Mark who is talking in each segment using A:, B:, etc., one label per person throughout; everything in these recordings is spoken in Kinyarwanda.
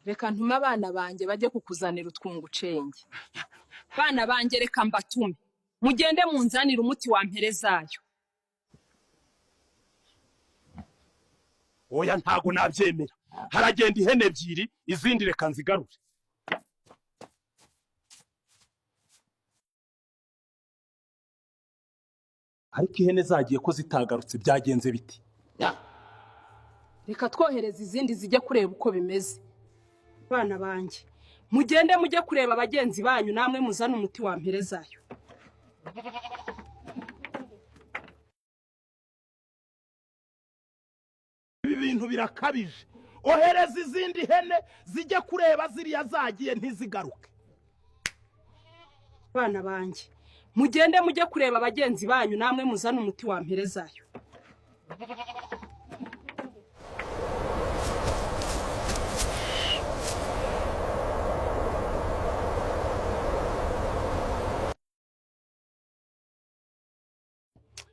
A: Reka ntume abana banjye bajye kukuzanira utwungucenge. Bana banjye, reka mbatume, mugende munzanire umuti wa mperezayo.
B: Oya, ntago nabyemera. Haragenda ihene ebyiri, izindi reka nzigarure. Ariko ihene zagiye ko zitagarutse, byagenze biti?
A: Reka twohereza izindi zijye kureba uko bimeze. Bana banjye, mugende mujye kureba bagenzi banyu, namwe muzane umuti wa mperezayo.
B: Ibi bintu birakabije. Ohereza izindi hene zijye kureba ziriya zagiye ntizigaruke.
A: Bana banjye, mugende mujye kureba bagenzi banyu, namwe muzane umuti wa mperezayo.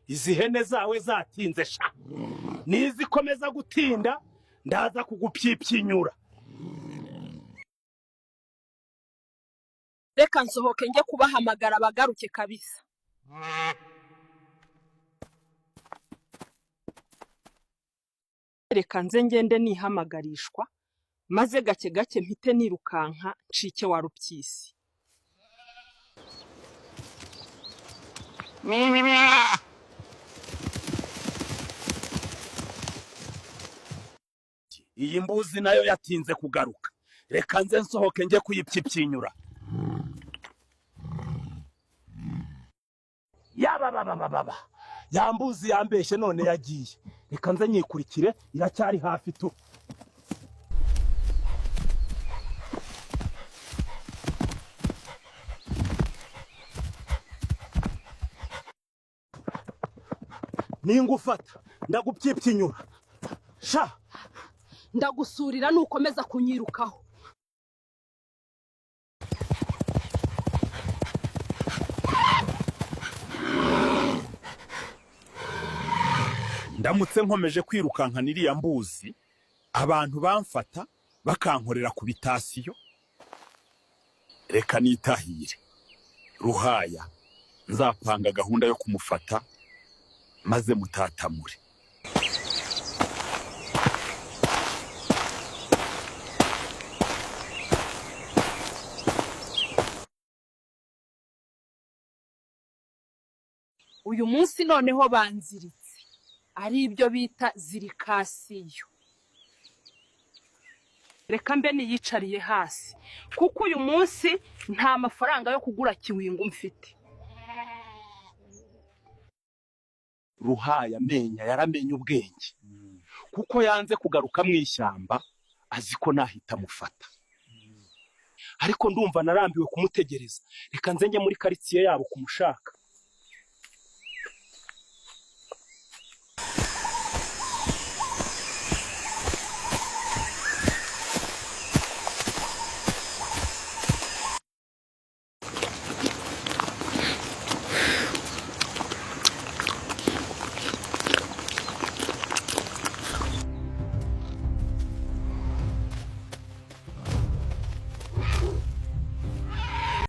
B: Izi hene zawe zatinze sha, nizikomeza gutinda ndaza kugupyipyinyura.
A: Reka nsohoke njye kubahamagara bagaruke kabisa. Reka nze ngende nihamagarishwa, maze gake gake mpite nirukanka ncike wa rupyisi.
B: Iyi mbuzi nayo yatinze kugaruka, reka nze nsohoke njye kuyipyipyinyura. Yabababababa, ya mbuzi yambeshye none yagiye, reka nze nyikurikire, iracyari hafi tu. Ningufata ndagupyipyinyura sha.
A: Ndagusurira nukomeza kunyirukaho.
B: Ndamutse nkomeje kwirukankana iriya mbuzi, abantu bamfata bakankorera ku bitasiyo. Reka nitahire Ruhaya, nzapanga gahunda yo kumufata maze mutatamure.
A: Uyu munsi noneho banziritse, ari ibyo bita zirikasiyo. Reka mbe niyicariye hasi, kuko uyu munsi nta mafaranga yo kugura kiwingu mfite.
B: Ruhaya amenya yaramenye ubwenge, kuko yanze kugaruka mu ishyamba azi ko nahita amufata. Ariko ndumva narambiwe kumutegereza, reka nze njye muri karitsiye yabo kumushaka.